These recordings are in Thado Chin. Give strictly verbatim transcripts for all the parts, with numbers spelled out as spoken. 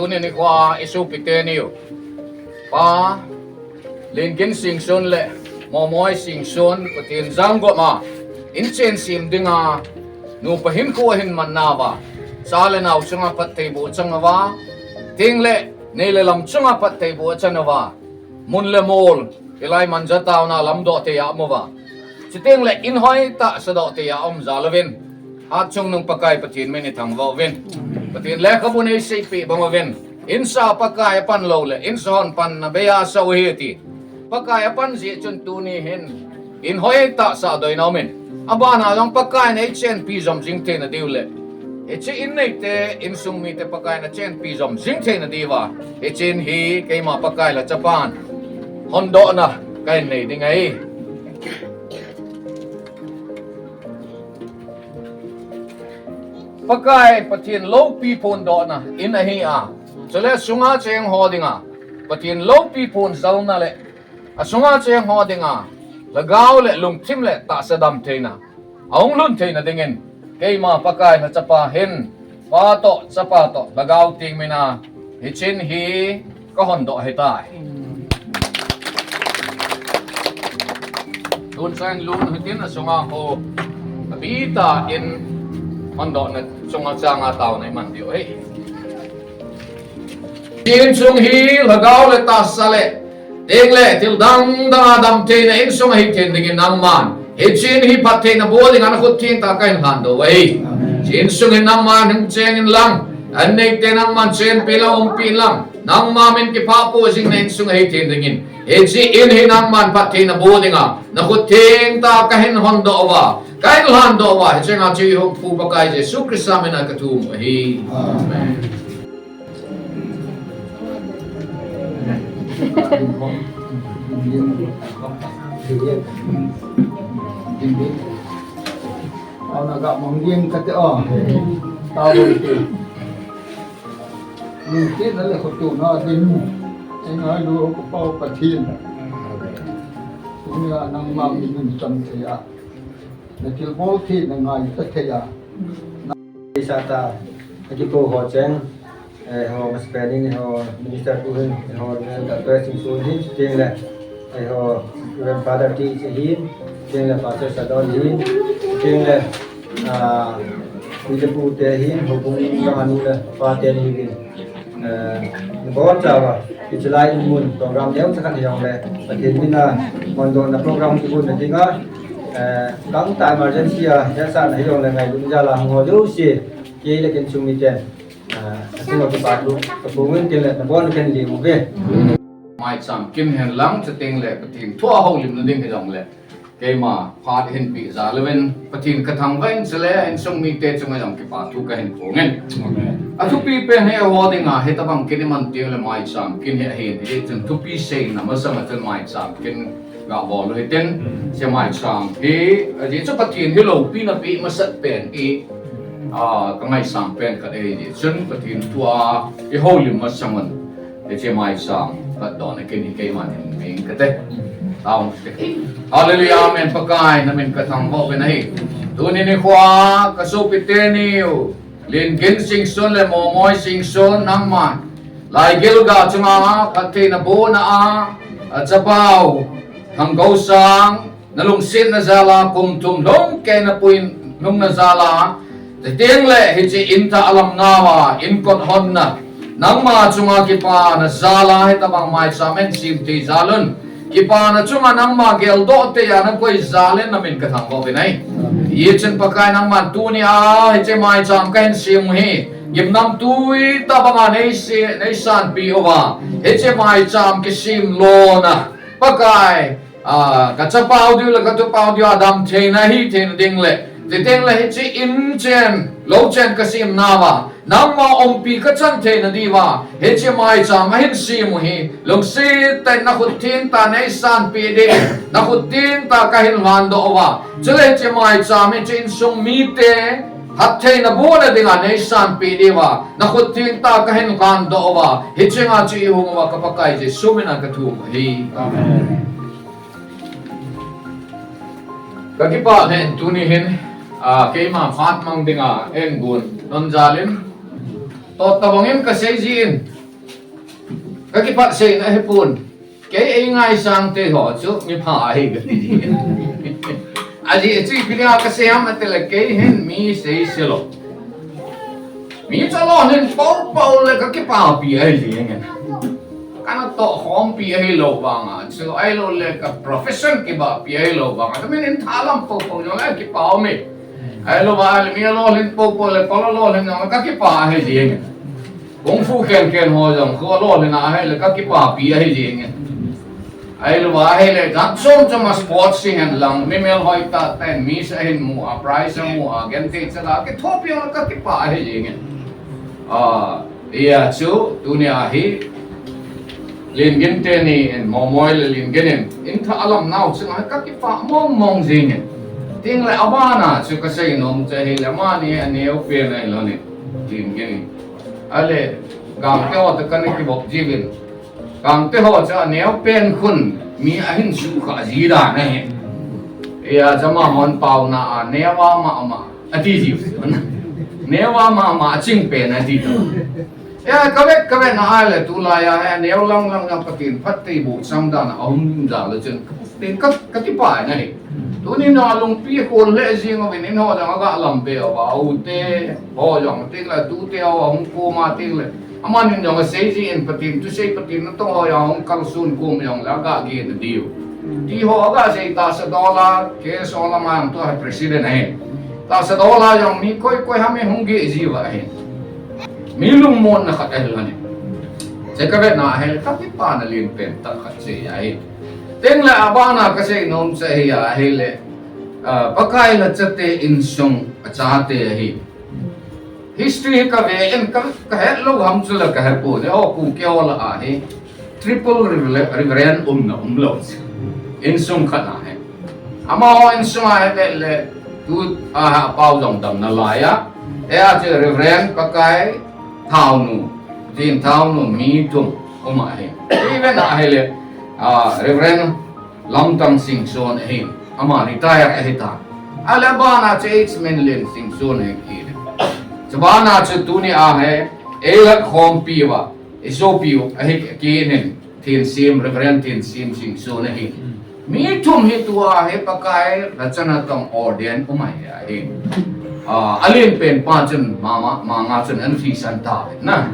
Tuni nikho a isopi teni u, Pa Lengin Singson le Momoi Singson, Pathen jangop a inchen sem dinga nupa hinkho ahin man nauva, cha le nao chunga phattheiboh achang uva, teng le nei le lam chunga phattheiboh achan uva, mun le mol, hilai manja taona lamdoh thei a um uva, chuteng le in hoitah sadoh thei a um jal uvin, hatchungnung Pakai Pathen min ithangvah uvin, Pathen lekhabu in eiseipeh bang uvin, insa Pakai apan lou le insa hon panna bei a asah u ahi ti Pakai apan jeh chun tuni hin in hoitah sahdoh in aumin, abana jong Pakai in eichenpi jom jing theina diu le hiche in neite, insung mite Pakai in achenpi jom jing theina diuva, hiche in hi keima Pakai lhachapan hondohna kahin nei ding ahi. Pakai Pathen loupi phondohna in ahi a, chule asunga cheng ho dinga Pathen loupi phonjalna le asunga cheng ho dinga lhagao le lungthim le tahsa damtheina ahung lhun theina dingin, keima Pakai lhachapa hin, Pa toh, Chapa toh, Lhagao Theng mina hiche in hi kahondoh ahitai. Tun chang lun hitin asunga ho abitah in hondohna chunga changa taona iman diu ahi. Insung hi lhagao le tahsa le teng le thil dang dang a damtheina insung ahi theina dingin nangman hiche in hi phattheina boh dinga nakhut thengtah kahin lhandoh uve. Insung hi nangman hung cheng inlang, an neite nangman chenpi inlang, umpi inlang, nangma min kiphah poh jing na insung ahi theina dingin hiche in hi nangman phattheina boh dinga nakhut thengtah kahin hondoh uva, kahin lhandoh uva, hiche nga chu ihung pu Pakai Jesu Christa mina kathum u ahi. Amen. Auna ga mong ding kate o. Tao te. Ni te na le khoto na din. Ei ngailu ko pao Pathen. Tunia nangma min cham thei a, na thilbol thei na ngaita thei a. Sa ta, akipo ho cheng, eh, ho maspeni ni ho minister tu hin, ho Doctor Singson hin, chuteng le, eh, ho Reverend Father T C hin, chuteng le Pastor Sadon hin, chuteng le, ah, pu le pu te hin, ho bung ka anu le pa te ni hin. Eh, nabonchauva, hiche lai in mun program neocha khat hijongle, Pathen mina hondohna program kibol na dinga, eh, gangtah emergency a, hetsahna hijongle ngailutna jal a hung ho jouse, kei le ken chung miten, eh, achunga kipathu kaphongin, tin le nabon kahin lem uve. Maicham kin hen lang, chuteng le Pathen thu a houlimna ding hijongle keima phat hin peh jal uvin, Pathen kathangvah in, chule insung mite chunga jong kipathu kahin phongin. Athupi pen hi eiho dinga hitabang kin iman teng le maicham kin hi ahin, hijeh chun thupi seina masanga chun maicham kin gabol u hitin, hiche maicham hi, ajeh chu Pathen hi loupina peh masat pen hi, a, kangaisang pen khat ahi jeh chun Pathen thu a ihoulim masang un. Hiche maicham phatdohna kin hi keiman hin meng kate. Tao te. Hallelujah, amen. Pakai, namin kathangvah uvin ahi. Tuni nikho a kasopi teni u, Lengin Singson le Momoi Singson, nangman laigil ga chunga phattheina bohna a, achapa u Thanggousang, nalungsetna jal a kum thum lhung kei napuina jal a, chuteng le hiche in tah alamna uva, in kot honna, nangma chunga kipana jal a hitabang maicham ahin sem thei jal un, kipana chunga nangma geldoh thei a nakoi jal in namin kathangvah uvin ahi. Hijeh chun Pakai nangman tunia hiche maicham kahin sem u hi gimnamtui tah banga neise, neisanpeh uva, hiche maicham kisem lona Pakai, a, kachapa u diu le kathupa u diu a damtheina hitheina ding le, chuteng le hiche in chen, lou chen kasemna uva, nangma umpi kachan theina diuva, hiche maicham ahin sem u hi, lungset tah in nakhut thengtah neisanpeh ding, nakhut thengtah kahin lhandoh uva, chule hiche maicham hiche insung mite phattheina bohna dinga neisanpeh diuva, nakhut thengtah kahin lhandoh uva, hiche nga chu ihung uva ka Pakai Jesu mina kathum u ahi. Amen. Kakipah lheh in tuni hin, a, keima phat mang dinga eigon don jal in, Toh tabang in kasei jin. Kakipat seina hipon. Kei eingaisang te ho chu mipha ahi kati jin. Ajeh chu ipi dinga kasei ham itile kei hin mi seise lou. Mi chu alolhin poupou le kakipapi ahi jengin. Kana tohkhompi ahilou vanga chu, ahilou le ka profession kibahpi ahilou vanga chu, min in thalam poupou jongle kipa ume. Ahilou vale mi alolhin poupou le kol alolhin jongle kakipa ahi jengin. Kung fu khenkhen ho jong kho alolhin ahile kakipapi ahi jengin. Ahilou vale jat chom chom a sports hihen lang, mi melhoi tahtah in mi sa hin mu a, prize amu a, genthei chala kithopi jongle kakipa ahi jengin. Hia chu tunia hi Lengin teni in, Momoi le Lengin in, in thalam nau chunga hi kakipa mongmong jengin. Tengle abana chu kasei nom chu ahile amani aneopen ahilou in, Lengin in. Ale, Gangte ho toh kana kivop jiuvin. Gangte ho chu aneopen khun mi ahin suhkhah ji dan ahi. Hia chu amahon paona a neo a mama ati jiu. Neo a mama achingpen ati tu. Hia kavet kavet na ahile tulai a hi aneo lang lang jong Pathen phattheiboh chang dan a um jongle chun ka, ka, kakipa nahi. Tunin jong alungpi khol lheh jeng uvin, in ho jong aga lambe uva, ute ho jong tengle tute ho ahung koma tengle amanin jong asei jin, Pathen thusei, Pathen natong ho jong ahung kalson kom jongle aga gel diu. Ti ho aga sei, tahsa dol a, K S O lam a jong tua hi president ahi. Tahsa dol a jong mi koi koi ham ahung gel jiuva ahi. Mi lungmonna khat ahilou in. Chu kavetna ahile kakipana lenpen tah khat chu ahi. Tengle abana kasei nom chu ahi ahile, ah, Pakai lachate insung achate ahi. History hi kave in ka, kahet lou ham chule kahe pon, eiho Kuki ho lah a hi triple revela-, reverend umna umlou. Insung khat ahi. Amaho insung ahi vele tu a ha pao jong damna laiya. Hia chu Reverend Pakai, Thaonu, tin Thaonu mi thum um ahi. Even ahile, ah, Reverend Lamtang Singson ahi, ama retire ahitan. Ale abana chu H. Minlen Singson ahi kit. Chubana chu tunia hi eilat khompi uva, isopiu ahi kit in, Thensem, Reverend Thensem Singson ahi. Mi thum hi tua hi Pakai lachana tong ordain um ahi ahi. Ah, alenpen pa chun mama, manga chun ana thisan tauvin na.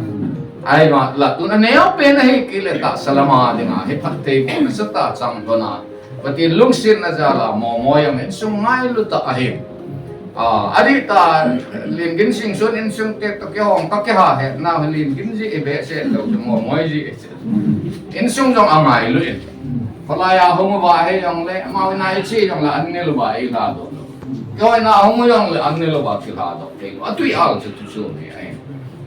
Ahivang la tun aneopen ahi kit le tahsa lama dinga hi phattheiboh nasatah chang lhona. Pathen lungsetna jal a Momoi a insung ngailu tah ahi. Ah, adih tah Lengin Singson insung te toh kihong kakiha hetna hi Lengin ji ibehseh lou, Momoi ji. Insung jong angailu in. Kholai a hung uva hijongle, amau in a iche jongle an nil uva eilha doh lou. Keiho in a hung u jongle an nil uva kilha doh thei lou. Atui al chu tu chu hi ahi.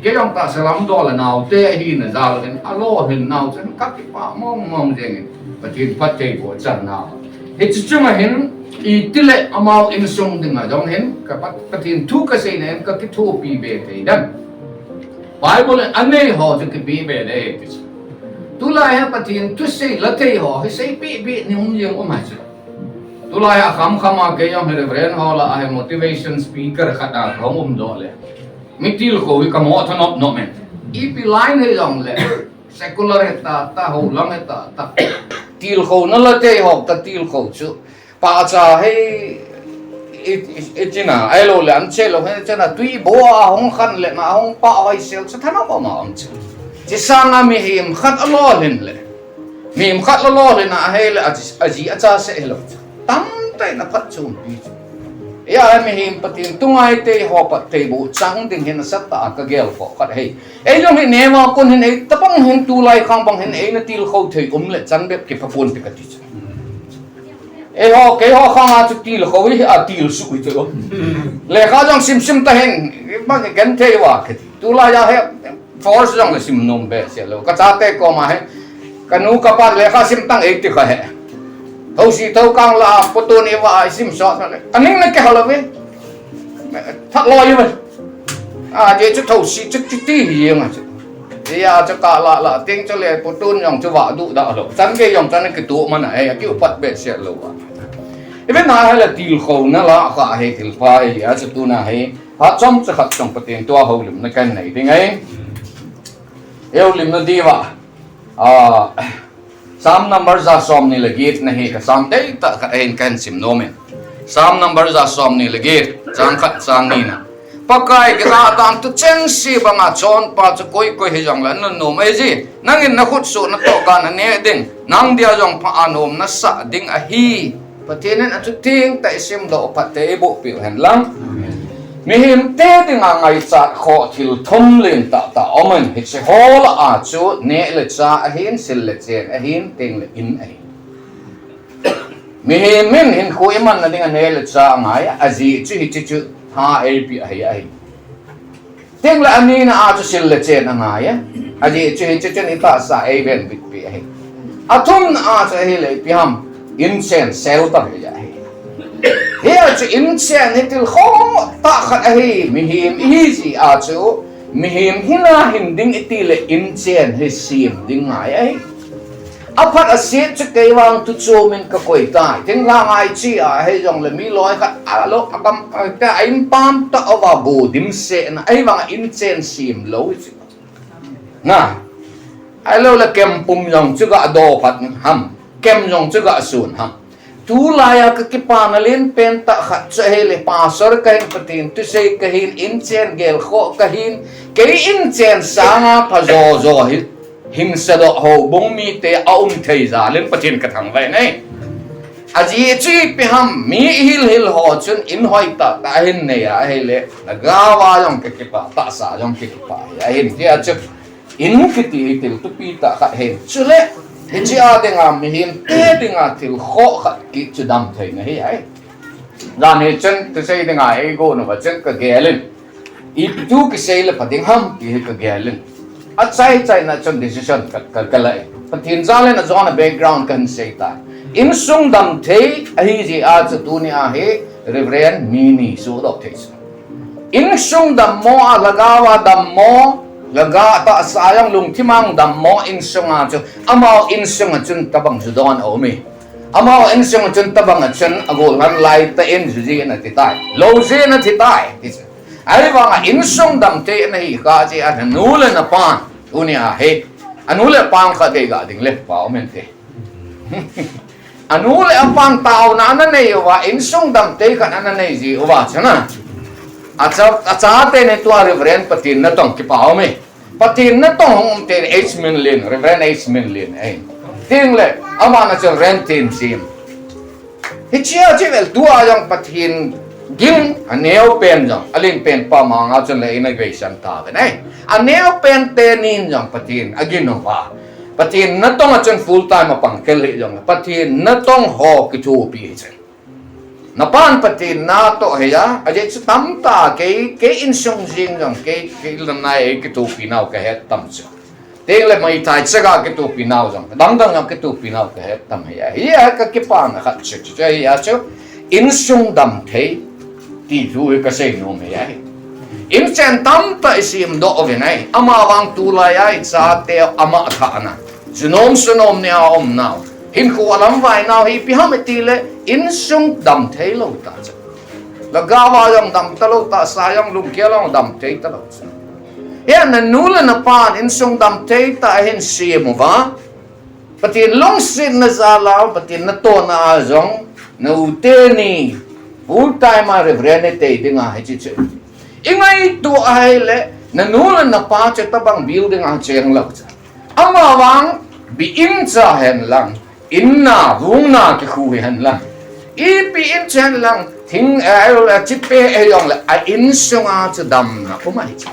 Kei jong tahsa lam dol a naote ahina jal in, alolhin nau chun kakipa mongmong jengin, Pathen phattheiboh channa. Hiche chunga hin, itile amau insung dinga jong hin, ka Pat-, Pathen thu kaseina in kakithopi be thei dem. Bible in anei ho chu kipe be le ti chu. Tulai hi Pathen thusei la thei ho hi seipeh peh ni um jeng um ahi chu. Tulai a kham kham a kei jong hi Reverend ho lah a hi motivation speaker khat a kahung umdoh le, mi tilkhou hi kamo thanop nop e. Ipi line hijongle, secular hita ta, houlam hita ta, tilkhouna la thei ho ta tilkhou chu. Pahcha hi i, i, itina, ahilou le anche lou hi chana tui bo a hung khan le na hung pah hoi sel chu thanop ama um chu. Chi sanga mihem khat alolhin le, mihem khat alolhin ahile aji, aji acha seh hilou chu. Tamtah in aphatchompi chu. Hia mihem Pathen thungai te ho phattheiboh chang ding hin asatah a kagel kho khat ahi. Eijong hi neo a kon hin ei tabang hin tulai khang bang hin eina tilkhou thei um le chan bep kipha ponte kati chu. Eiho, keiho khang a chu tilkhou hi, a tilsuh hi chu. Lekha jong simsim ta hen, bang genthei uva kati. Tulai a hi force jongle sim nom behseh lou. Kachate koma hi, kanu kapa lekha sim tang e ti kahe. Thousi thoukang lah a photo ni uva isim sot le, aning na kihal uve. That loi uve. Ajeh chu thousi chu titi hi jeng a chu. Hia chu kalah lah teng chule photo jong chu vah duhdah lou. Changei jong chana kituh man ahi, akiupat behseh lou a. Ipi na hile tilkhouna lah kha hi thilpha ahi, achu tuna hi phat chomcha khat chong Pathen tua houlimna kanei ding ahi. Eiho limna diuva, ah, Psalm number ja somni le get na hi ka Psalm deitah khat ahin kahin sim nom in. Psalm number ja somni le get, chang khat chang ni na. Pakai, keiho dan tu chengse banga chonpha chu koi koi hijongle nunnom ahi ji. Nangin nakhutsoh natoh kah naneh ding. Nang dia jong pha a nom nasah ding ahi. Pathen in athu thengtah isimdoh u phatthei eiboh peh u hen lang. Mihemte dinga ngaichat khoh thil thum lentah tah aumin, hiche ho lah a chu neh le chah ahin, sil le chen ahin, tengle in ahi. Mihem in hinkho imanna dinga neh le chah angai, ajeh chu hiche chu tha eipeh ahi ahi. Tengle anina a chu sil le chen angai e. Ajeh chu hiche chun itahsa eivenbit peh ahi. Athumna a chu ahile ipi ham, inchen sel tam ahi. Hia chu inchen hi thil khoh tah khat ahi, mihem ihi jeh a chu, mihem hina hin ding itile inchen hi sem ding ngai ahi. Aphat aset chu kei vang thu chom in kakoi tai. Thinglhang a iche a hijongle mi loi khat a lo, a kam, a, a in pam tah uva bu dimset na, ahivanga inchen sem lou chu. Na. Ahiloule kempum jong chu ga do phat ham. Kem jong chu ga sun ham. Tulai a kakipana lenpen tah khat chu ahile, pastor kahin, Pathen thusei kahin, inchen gelkhoh kahin, kei inchen sanga pha jo jo hi hingsadoh houbung mite aum thei jal in Pathen kathangvah e. Ajeh chu ipi ham, mi ihil hil ho chun in hoitah tah ahin nei a ahile, lhagao a jong kakipah, tahsa jong kakipah ahi, ahin tia chu. In kiti hi thil thupi tah khat ahin. Chule, hiche a dinga, mihemte dinga thil khoh khat kit chu damtheina ahi. Jan hi chun, thusei dinga eigon uva chun kagel in. Ipi thu kisei le pha ding ham ti hi kagel in. Achai chaina chun decision ka, ka, kala e. Pathen jal in ajona background kahin sei tai. Insung damthei ahi jeh a chu tuni a hi Reverend mi ni sohdoh thei chu. Insung dammo a, lhagao a dammo, lhagao tahsa jong lungthim a dammo insunga chu, amaho insunga chun tobang ju don aume. Amaho insunga chun tobanga chun agolhang laitah in ju jin ati tai. Lou jin ati tai, ti chu. Ahivanga insung damthei nahi kha jeh a nanu le napan, tuni a hi, anu le apan khat dei ga ding le pha um inte. Anu le apan taona ananei uva, insung damthei khat ananei ji uva chun a, acha, achate ni tua Reverend Pathen natong kipa aume. Pathen natong hung um te H Minlin, Reverend H Minlin ahi. Tengle, amana chun Reverend Thenchim. Hichea chu vel tua jong Pathen ging aneo pen jong, alen pen pa manga chun le inauguration tauvin ahi. Aneo pen tenin jong Pathen agin uva, Pathen natong a chun full time apang khel hih jongle, Pathen natong ho kithopi hi chun. Napan Pathen natoh hia, ajeh chu tamtah kei, kei insung jeng jong, kei, kei lanai ei kithopi nau kahet tam chu. Tengle meithai chaga kithopi nau jong, dangdang jong kithopi nau kahet tam hia. Hia kakipana khat chu, chu, chu hia chu, insung damthei, ti thu hi kasei nom hia. Inchen tamtah isemdoh uvin ahi, amavang tulai a ichate ama thahna. Junom sunom nia um nau. Hinkho alamvai nau hi ipi ham itile insung damthei lou tah chu. Lhagao a jong dam talou, tahsa jong lunggel a jong damthei talou chu. Hia nanu le napan insung damthei tah ahin sem uva, Pathen lungsetna jal a, Pathen natohna a jong, nau teni full time a Reverend itei dinga hiche chu. Ingaito ahile, nanu le napa chu tobang building a cheng lou chu. Amavang, bi in cha hen lang, inna, vungna kikhu hi hen lang. Ipi in chen lang, thing, eh, chipe hijongle, a insunga chu damna um ahi chu.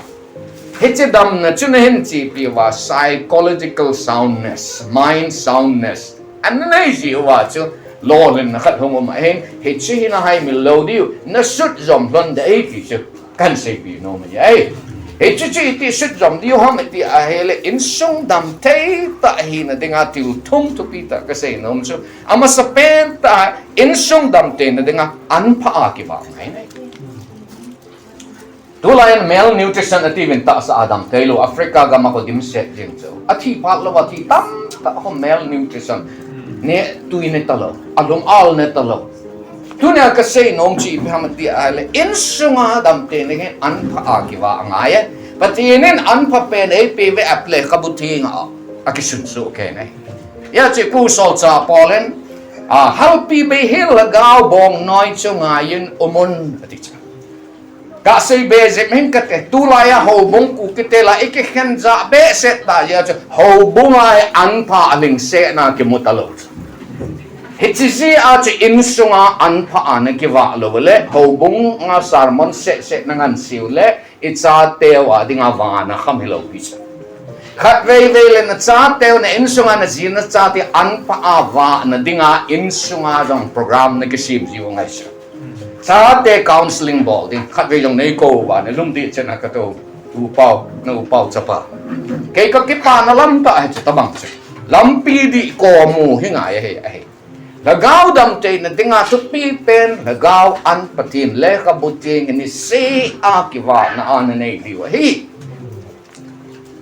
Hiche damna chu nahin chepi uva psychological soundness, mind soundness. Ananei ji uva chu lolhinna khat hung um ahin, hiche hi nahaimil lou diu, nasut jom lhon ding ahi ti chu kahin seipi nom ahi. Hiche chu iti sut jom diu ham iti ahile, insung damthei tah hina dinga thil thum thupi tah kasei nom chu. Amasapen tah, insung damtheina dinga an pha a kivah ngai nai. Tulai in malnutrition atiuvin tahsa a damthei lou, Africa gam a khu dimset jeng chu. Athi phat louva thi tamtah khu malnutrition. Neh tui ne talou, alung al ne talou. Tunia kasei nom chu ipi ham iti ahile, insunga damtheina hi an pha a kivah angai e. Pathen in an pha pen eipeh uve, a lekhabu theng a akisunsuh kei ahi. Hijeh chun Pu Solchah Paul in, a, halpi bei hel lhagao bong noi chu ngai in umun, ati chu. Kasei be jep in kate, tulai a houbung Kukite lah a ikikhen jah behseh tah jeh chun houbung a hi an pha alhingsetna kimu talou chu. Hiche jeh a chu insunga an pha a nakivah lou uleh, houbung a sermon seh seh nangansei uleh, ichateu a dinga vahna kham hilou hi chu. Khatvei vei le nachateu, na insunga naji nachate an pha a vahna dinga insunga jong program nakisem jiu ngai chu. Chate counseling bol ding, khatvei jong neikou uva, nalungdei chan a katou, u Pau, na u Pau chapa. Kei kakipana lam tah hichu tabang chu. Lampi dih komu hi ngai ahi, ahi. Lhagao damtheina dinga thupi pen, lhagao an Pathen lekhabu theng hi niseh a kivahna a nanei diu ahi.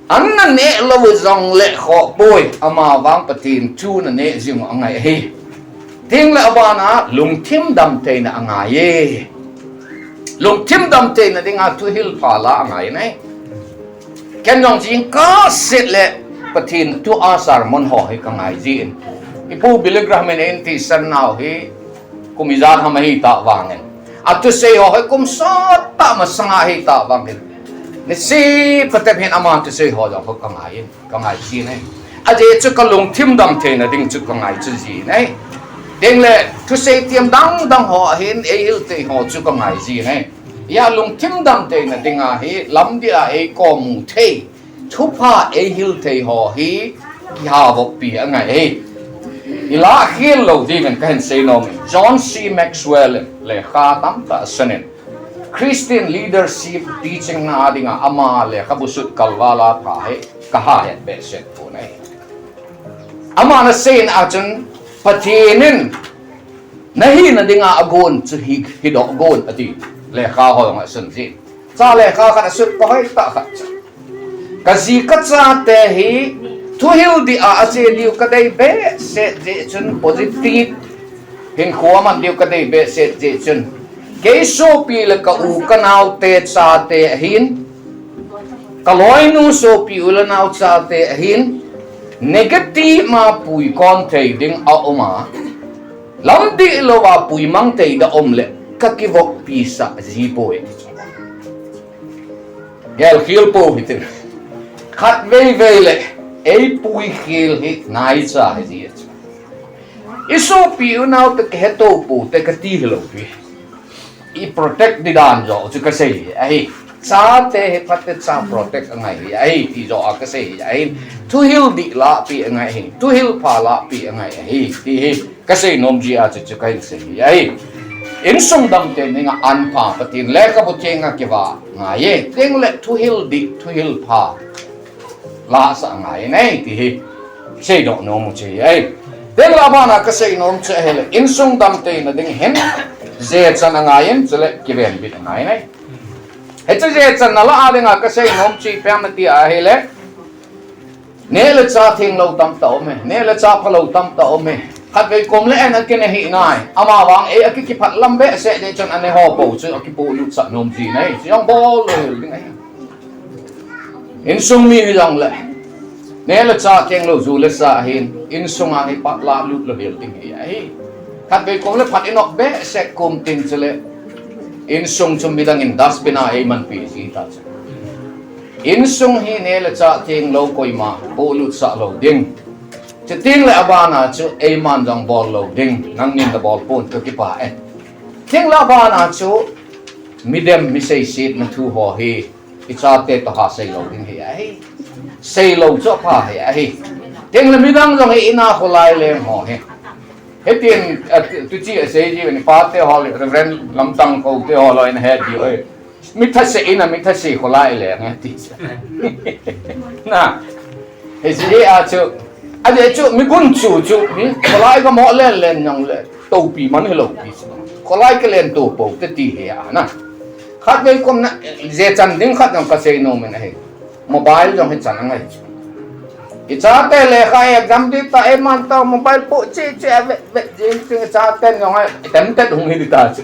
An naneh lou jongleh khoh poi, amavang Pathen thu naneh jing u angai ahi. Tengle abana lungthim damtheina angai e. Lungthim damtheina dinga thuhil pha la angai e. Ken jong jingkah set le Pathen thu a sermon ho hi kangai jin. I Pu Billy Graham in eitisan nau hi kum ijat ham ahitah vangin, athusei ho hi kum sot tah masanga ahitah vangin, niseh patep hin ama thusei ho jong ho kangai in, kangai jin ahi. Ajeh chu kalungthim damtheina ding chu kangai chu jin ahi. Tengle thusei them dang dang ho a hin eihil thei ho chu kangai jin ahi. Hia lungthim damtheina dinga hi lamdih a eikomu thei, thupha eihil thei ho hi kihaovoppi angai ahi. Ilah khel lou diuvin kahin seinom in, John C Maxwell in lekha tamtah asun in, Christian leadership teaching na dinga ama lekhabu sut kalval a pha hi kaha het behseh pon ahi. Aman asei na a chun, Pathen in nahina dinga agon chu hi, hidoh gon ati. Lekha ho jong asun jin. Cha lekha khat asut pha hoitah khat chu. Kaji kachate hi thuhil dih a ache diu kadei behseh jeh chun, positive hinkho aman diu kadei behseh jeh chun, kei sopi le ka u kanaote chate ahin, kaloinu sopi u le nao chate ahin, negative ma puikon thei ding aum a, lamdih louva puimang thei ding aum leh kakivoppi sah jipoi. Gelkhel pou hitin. Khatvei vei le eipui khel hi naicha hiji ahi. Isopi unau te kihetou pou te kati hilou hi. I protect ding dan joh chu kasei ahi. Chate hi phatecha protect angai hi ahi, ti joh a kasei ahi. Thuhil dih lahpi angai ahi. Thuhil pha lahpi angai ahi, ti hi kaseinom jeh a chu chu kahin sei ahi. Insung damtheina dinga an pha Pathen lekhabu theng a kivah ngai e. Tengle thuhil dih, thuhil pha lahsah angai e ti hi seidoh nom u chu ahi. Tengle abana kaseinom chu ahile, insung damtheina ding hin jechan angai in, chule kivenbit angai e. Hiche jechanna lah a dinga kaseinom chu ipi ham iti ahile, neh le chah thenglou tamtah aume, neh le chah phalou tamtah aume. Khatvei kom le en akineh hih nai. Amavang ei akikiphat lam behseh jeh chun aneh ho pou chu akipohlutsah nom jin ahi. Chu jong bol lou hel ding ahi. Insung mi hijongle, neh le chah thenglou, ju le sa ahin, insunga hi phatlah lut lou hel ding hi ahi. Khatvei kom le phat inop behseh kum tin chule, insung chu midang in dustbin a eimanpi ji ta chu. Insung hi neh le chah thenglou koima pohlutsah lou ding. Chutengle abana chu eiman jong bol lou ding, nangnin nabol pon, kakipah e. Tengle abana chu midem, mi seisetna thu ho hi ichate toh ha seilou ding hi ahi. Seilou chu apha hi ahi. Tengle midang jong hi ina kholai leng ho hi, hitin, a, tu, tuchi asei jiuvin, pate ho, Reverend Lamtangkou te ho lou in ahet diu ahi. Mi thase ina, mi thase kholai leng e ti. Na. Hijeh a chu, ajeh chu mi gunchu chu, hmm, kholai kamoh len len jongle toupi man hilou ti chu. Kholai kalen to pou te ti hi ana. Khatvei kom na, jechan ding khat jong kaseinom in ahi. Mobile jong hichan angai chu. Ichate lekha exam ding tah, eiman tah mobile poh cheh cheh a vet vet jing ching, ichaten jong ahi tempted hung hi ding ta chu.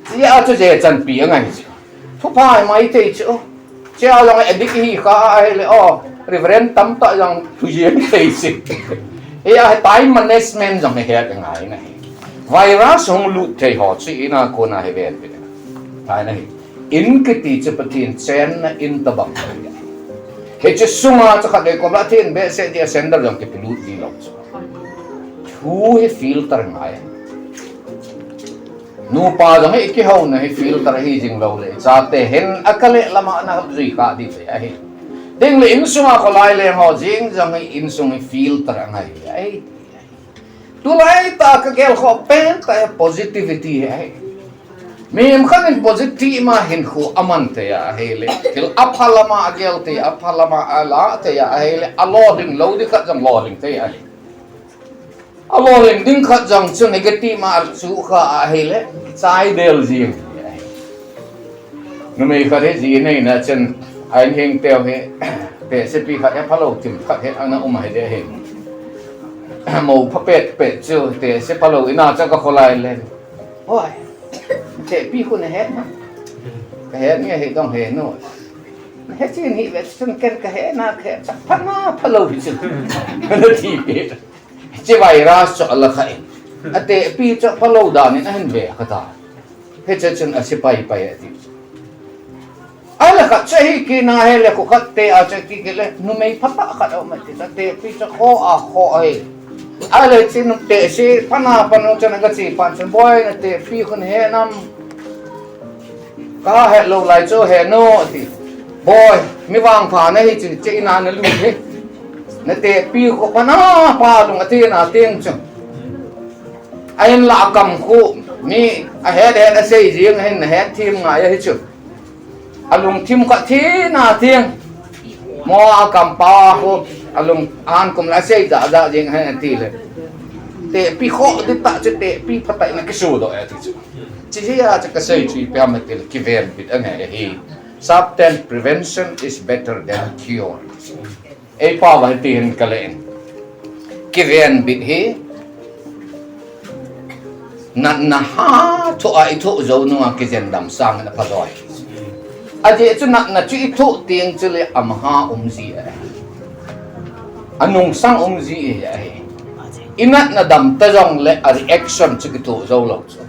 Hijeh a chu jechanpi angai chu. Thupha hi maithei chu. Chia jong addict hi kha ahile, oh, Reverend tamtah jong thu jeng thei si. Hi a time management jong hi het ngai na hi. Virus hung lut thei ho chu ina kona hi ven pe. Ngai na hi. In kiti chu Pathen chenna in tabang. Hiche sunga chu khatvei kom la thin behseh dia sandal jong kipelut ding lou chu. Thu hi filter ngai. Nupa jong hi kihouna hi filter hi jing lou le. Chate hin a kale lama na jui kha ding le ahi. Ding le insunga kholai leng ho jing jong hi insung hi filter angai le ahi. Tulai tah a ka gel khoh pen tah hi positivity hi ahi. Mihem khat in positive ma hinkho aman thei ahile, thil apha lama agel thei, apha lama ala thei ahile, alolhing lou ding khat jong lolhing thei ahi. Alolhing ding khat jong chu negative ma achu kha ahile, chai del jing. Numei khat hi ji neina chun, a inheng teu hi, tehsepi khat hi phalou thim khat hi ana um ahi de hi. Mo pha pet pet chu, tehse phalou ina chu ka kholai le. Hoi, tehpi khu nahet na. Kahet nge hi dong he no. Nahet chin hi ve chun ken kahet na, kahet chak pha na phalou hi chun. Kana ti pe. Hiche virus chu ala kha in. Atehpi chu phalou dan in ahin ve kha ta. Hiche chun asepai pai ati. Ala khat chu hi kina hile khu khat te a chu ki kile numei phatah khat a um ati. Atehpi chu kho a kho ahi. Ahile chin tehse pha na pha nu chun aga chi pan chun boi natehpi khu nahe nam. Kahet lou lai chu he no ati. Boi, mi vangpha nahi chu che ina nalut hi. Natehpi khu pha na pha lung ati na ting chu. Ahinla akam khu mi ahet het asei jing ahin nahet thim ngai ahi chu. Alungthim kha thi na ting. Mo akam pa khu alung an kum la sei ja ja jing ahin ati le. Tehpi khu di ta chu tehpi phatah in akisu doh ati chu. Chi hi a chu kasei chu ipi ham ati le kivenbit angai ahi. Sap ten prevention is better than cure. Ei pao va hiti hin kale in. Kivenbit hi natna hatah a ithoh jou nunga kijen dam sang in apha joi. Ajeh chu natna chu ithoh teng chule amaha um ji ahi. Anungsang um ji ahi. Inatna dam ta jongle a reaction chu kithoh jou lou chu.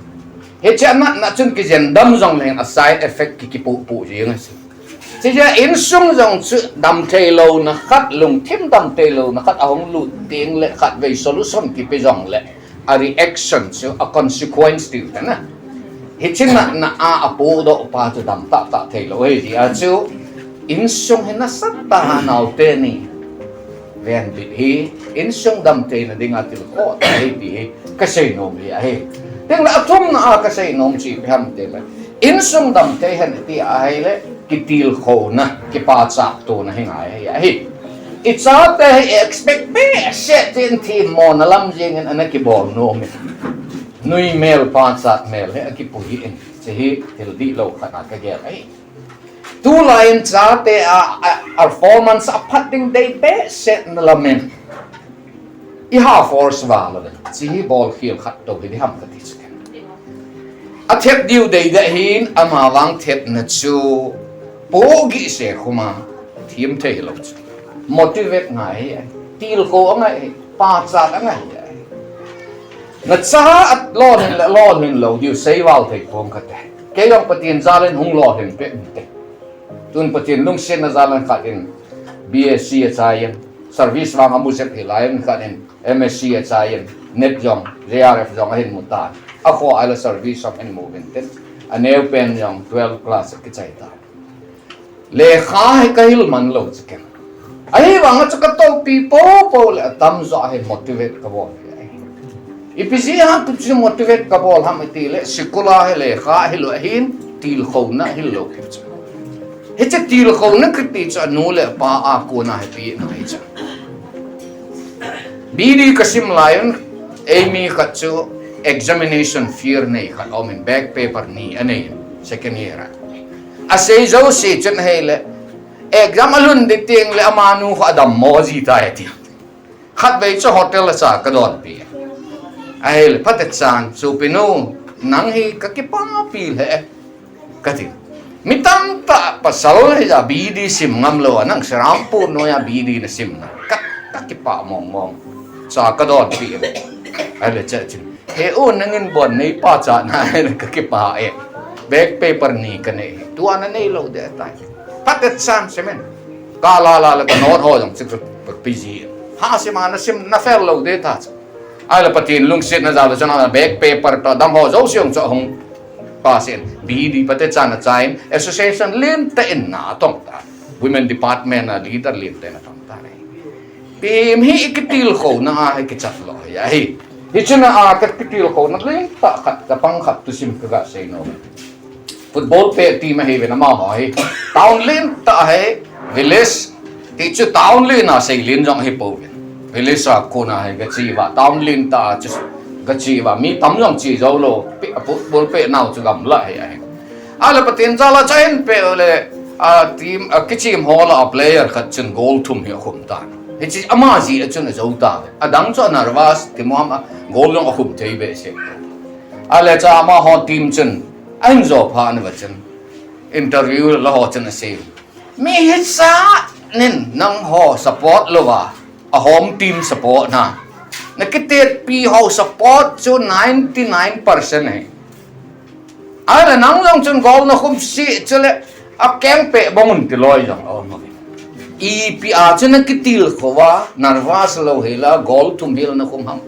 Hiche natna chun kijen dam jongle a side effect ki kipoh poh jing ahi. Chijeh a insung jong chu dam thei louna khat, lungthim dam thei louna khat ahung lut teng le khatvei solution kipe jongle a reaction chu a consequence tiu na. Hiche natna a apoh doh pa chu dam tah tah thei lou ahi jeh a chu insung hi nasatah a naote ni. Venbit hi insung dam theina dinga tilkhoh tah ahi ti hi kasei nom hi ahi. Tengle athumna a kasei nom chu ipi ham tile insung dam thei hen ti ahile kitilkhouna, kipachat tona hi ngai ahi ahi. Ichate hi expect behseh jeh in themmona lam jeng in ana kibol nom in. Nui mel pachat mel hi akipu hi in. Hiche hi thil dihlou khat a kagel ahi. Tulai in chate a, a, a performance aphat ding dei behseh na lam in. Iha force val uvin. Hiche hi bolkhel khat tou hi diham kati chu. Athep diu dei deh hin amavang thepna chu pohgih se khuma them thei hilou chu. Motivate ngai ahi. Tilkhou angai ahi. Pachat angai ahi. Nacha alolhin le lolhin lou diu seival thei pong kate. Kei jong Pathen jal in hung lolhin peh inte. Tun Pathen lungsetna jal in khat in B S C achai in, service vang amu jep hilai in khat in M S C achai in, NET jong, J R F jong ahin mu tan. Akhoh ahile service jong ahin mu uvin tin. Aneopen jong twelve class akichai tan. Lekha hi kahil man lou chu ken. Ahivanga chu katohpi popo le atamjo hi motivate kabol hi ahi. Ipi jeh a tu chu motivate kabol ham itile, school a hi lekha hilou ahin, tilkhouna hilou hi chu. Hiche tilkhouna kiti chu anu le apa a kona hi pehna hi chu. B D kasim lai un, eimi khat chu examination fear nei khat aumin, back paper ni anei in, second year a. Asei jouse chun ahile, exam alhun ding tengle amanu khu adammo ji tai ati. Khatvei chu hotel a cha kadonpi. Ahile, phatechan, sopinu, nang hi kakipapi lheh e, kati. Mi tamtah pasal hija bidi sim ngam lou a, nang Serampore noiya bidi na sim na. Ka, ka kipah mong mong. Cha ka donpi. Ahile chachin, he u, nangin bon nei pachat na, ahile ka kipah e. Back paper ni ka nei. Tua na nei lou ding tai. Phat e chan semen. Ka la la la ka note ho jong chik chu pi ji. Ha, sim a na sim na fail lou ding ta chu. Ahile Pathen lungsetna jal a chun a back paper toh dang ho jouse jong chu ahung pass in. B D pate chan a chai in, association lentah in na atong ta. Women department a leader lentah in atong ta ne. Pi hi i kitilkhouna a hi kichat lou hi ahi. Hiche na a ka kitilkhouna lentah khat, ka pang khat thusim ka ga sei nom e. Football pet team ahi uvin amaho hi. Town lentah ahi, village. Ti chu town len a sei len jong ahi pouvin. Village a kona hi gache uva, town lentah a chu gache uva. Mi tam jong che jou lou, pe, football pet nau chu gamla hi ahi. Ahile Pathen jal a chai in pe le, a team, a kichem hol a player khat chun goal thum hi akhum tan. Hiche ama jeh a chun ajou ta. Adang chu a nervous, ti mo ham a goal jong akhum thei behseh. Ahile cha amaho team chun, ahin jou phat uva chun, interview la ho chun asei. Mi hicha nin nangho support louva, a home team support na. Na kitetpi ho support chu ninety nine percent ahi. Ahile nang jong chun goal na khum sih chule, akeng peh bang un ti loi jong aum e. Ipi a chu na kitilkhou va, nervous lou hela, goal thum hel na khum ham.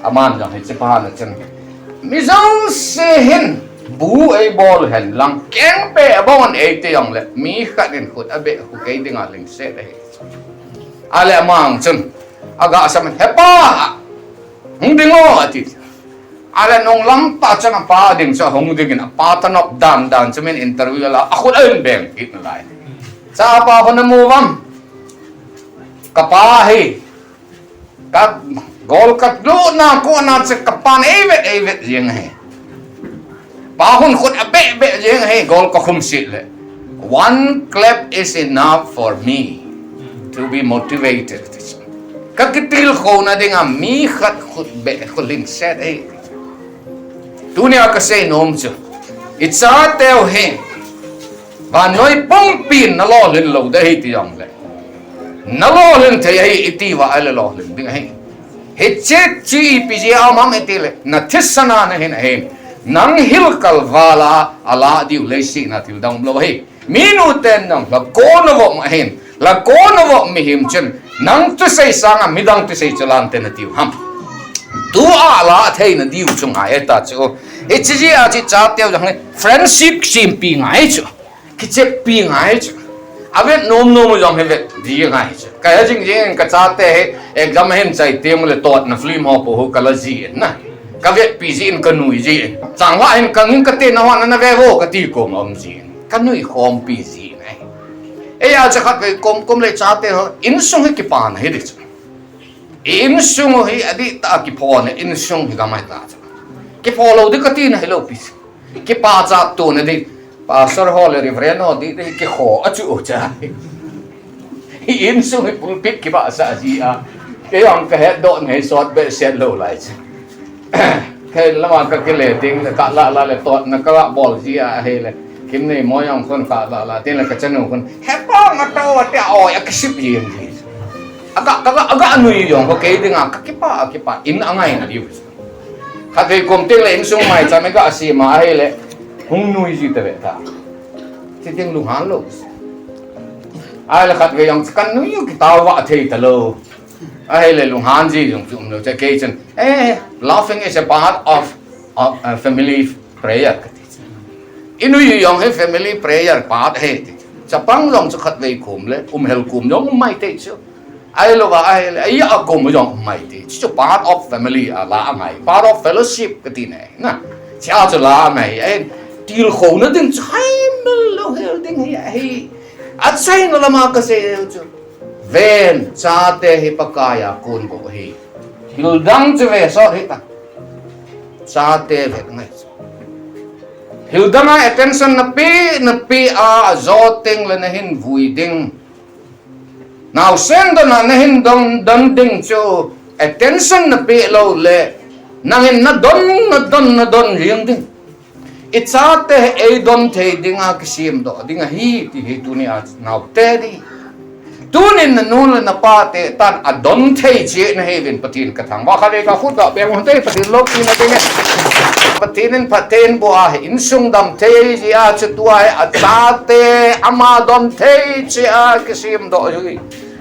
Aman jong hiche pa na chun, mi jouse hin bu eibol hen lang, keng peh bang un eiti jongle, mi khat in khut abeh khu kei dinga lingset ahi. Ahile ama jong chun, aga sam in, he pa, hung ding o, ati. Ahile nung lam pa chun apa ding chu ahung ding in, apa thanop dan dan chu min interview la, akhut ahin beng kit nalai. Cha, pa khut namu uvam? Ka pa hi. Ka goal ka lutna kona chu ka pan eivet eivet jeng ahi. Pa hin khut abeh beh jeng ahi, goal ka khum sih le. One clap is enough for me to be motivated. Ka kitilkhouna dinga mi khat khut beh khu lingset ahi. Tunia ka sei nom chu, i chateu hi vannoi pumpin na lolhin lou ding ahi ti jongle, na lolhin thei ahi iti uva ahile lolhin ding ahi. Hiche chu ipi jeh a um ham itile, na thisan a na hin ahin, nang hilkal val a alah diu leiset a thil dang umlou ahi. Minu ten jong lhakon a vop ahin, lhakon a vop mihem chun, nang thusei sanga midang thusei chu lante natiu ham? Tua lah theina diu chu ngai ta chu. Hiche jeh a chu chateu jong hi friendship sempi ngai chu. Kicheppi ngai chu. Avet nom nom jong hi vet di ngai chu. Ka he jing jing ka chate hi exam ahin chai teng ule totna film ho po ho ka la ji in na. Ka vetpi ji in, ka nui ji in. Chang hoa hin ka ngin ka te na hoa na ve vo ka ti kom um ji in. Ka nui khompi ji in ahi. Eia chu khatvei kom kom le chate ho, insung hi kipana hi di chu. I insung hi adih tah a kipho na insung hi gam ahi ta chu. Kipho lou di ka ti na hilou pi. Kipachat tona di. Pastor ho le Reverend ho di, di kikho a chu cha. I insung hi pulpit kibahsah ji a. Kei jong ka hetdoh na hi sot behseh lou lai chu. Kei lama ka kile ding le ka la la le totna ka la bol ji a ahile. Kim Nei Moi jong khun ka la la tin le ka chanu khun, he pa nga to ati a, oi, akisip ji ji. Aga, aga, aga nui jong ko kei dinga ka kipa, a kipa in angai na diu. Khatvei kom teng le insung maicham ka asima ahile. Hung nui ji ta ve ta. Ti ding lunghan lou. Ahile khatvei jong ka nui u kitao va thei ta lou. Ahile lunghan ji jong chu um lou cha kei chun. Eh, laughing is a part of, of a family prayer ka ti. I nui jong hi family prayer part ahi ti. Chapang jong chu khatvei kom le, um hel kom jong um mai te chu. Ahilou va, ahile, ahi a kom jong um mai te. Chu part of family a la angai. Part of fellowship ka ti ne. Na. Cha chu la angai. Ahin tilkhouna ding chu hai mil lou hel ding hi ahi. Achaina lama ka sei chu. Ven, chate hi Pakai a kon bou ahi. Hildang chu ve sot hita. Chate vet ngai. Hildang a attention na pe, na pe a, ajo teng le na hin vui ding. Naosen don a na hin don, don ding chu attention na pe lou le. Nang hin na don, na don, na don jing ding. I chate hi eidon thei dinga kisemdoh ding ahi, ti hi tunia naote di. Tunin nanu le napa te tan adon thei cheh nahiuvin Pathen kathangvah khat vei kakhut gah peng hon te Pathen loupina dingin. Pathen in phatthei eiboh a hi insung dam thei jeh a chu tua hi achate ama don thei cheh a kisemdoh ahi.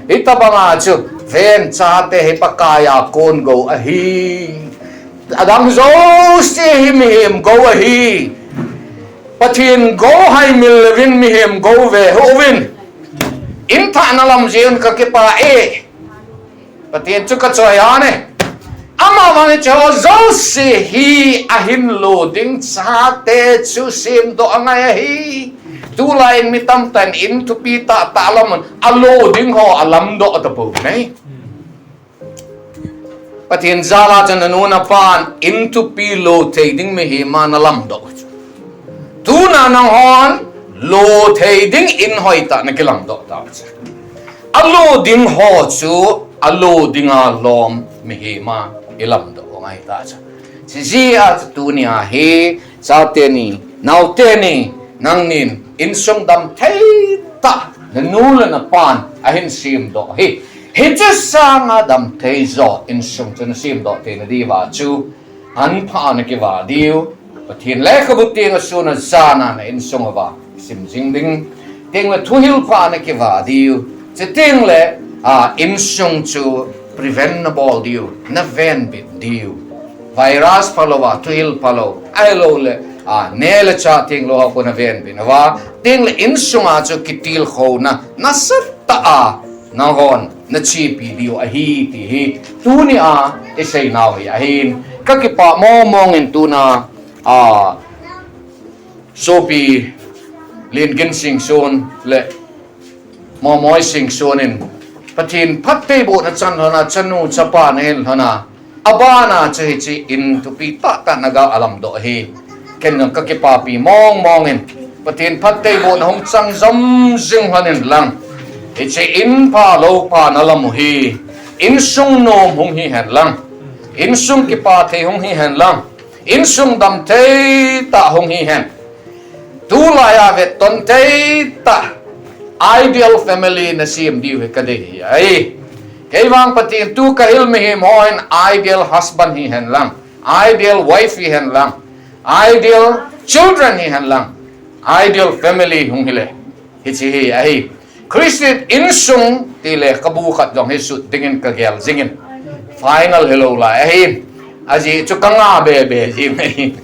Hitobanga chu ven chate hi Pakai a kon gou ahi. Adang jouse hi mihem gou ahi. Pathen gou haimil uvin mihem gou ve hih uvin. Inthahna lam jeh un kakipah e. Pathen chu kachoi ahi. Amavang hiche ho jouse hi ahin lo ding chate chu semdoh angai ahi. Tulai in mi tamtah in in thupi tahtah lam un alo ding ho alamdoh tapou ahi. Pathen jal a chun nanu napan in thupi lo thei ding mihem a nalamdoh chu. Tuna nanghon lo thei ding in hoitah nakilamdoh tauve. Alo ding ho chu alo dinga lom mihem a ilamdoh u angai tauve. Hijeh a chu tunia hi, chateni, naoteni, nangnin insung dam thei tah nanu le napan ahin semdoh hi. Hiche sanga dam thei jo insung chu nasemdoh theina diuva chu, an pha a nakivah diu, Pathen lekhabu tenga sun a jan a na insung uva sim jing ding. Tengle thuhil pha a nakivah diu. Chutengle, a, insung chu prevent nabol diu, navenbit diu. Virus phalou a, thuhil phalou, ahiloule, a, neh le chah tenglou a kon navenbit uva. Tengle insunga chu kitilkhouna nasatah a nanghon nachepi diu ahi ti hi tunia iseinau hi ahin. Kakipah mongmong in tuna, a, sopi Lengin Singson le Momoi Singson in Pathen phattheibohna chan lhona, chanu chapa nahin lhona, abana chu hiche in thupi tahtah naga alamdoh hi. Ken jong kakipapi mongmong in, Pathen phattheibohna hung chang jom jing lhon in lang, hiche in pha lou pha nalam u hi, insung nom hung hihen lang, insung kipah thei hung hihen lang, insung dam thei tah hung hihen. Tulai a vetton thei tah ideal family nasem diu hi kadei hi ahi. Keivang Pathen tu kahil mihem hon ideal husband hihen lang, ideal wife hihen lang, ideal children hihen lang, ideal family hung hile, hiche hi ahi. Christian insung tile kabu khat jong hi sut dingin kagel jingin, final hilou lai ahi. Ajeh chu kanga bebe jing ahi.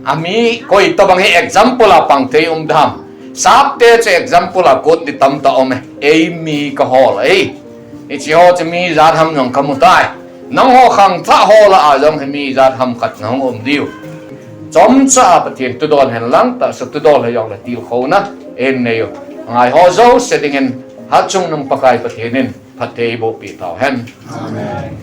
Ami koitobang hi example a pang thei um dam? Sapte chu example a kot di tamtah um e. Eimi kahol ahi. Hicheho chu mi ijat ham jong kamu tai. Nangho khangthah ho lah a jong hi mi ijat ham khat nahung um diu. Chomcha a Pathen thudol hen lang, tahsa thudol hijongle tilkhouna eihin neiu, angaiho jouse dingin hatchungnung Pakai Pathen in phatthei eibohpeh tauhen. Amen.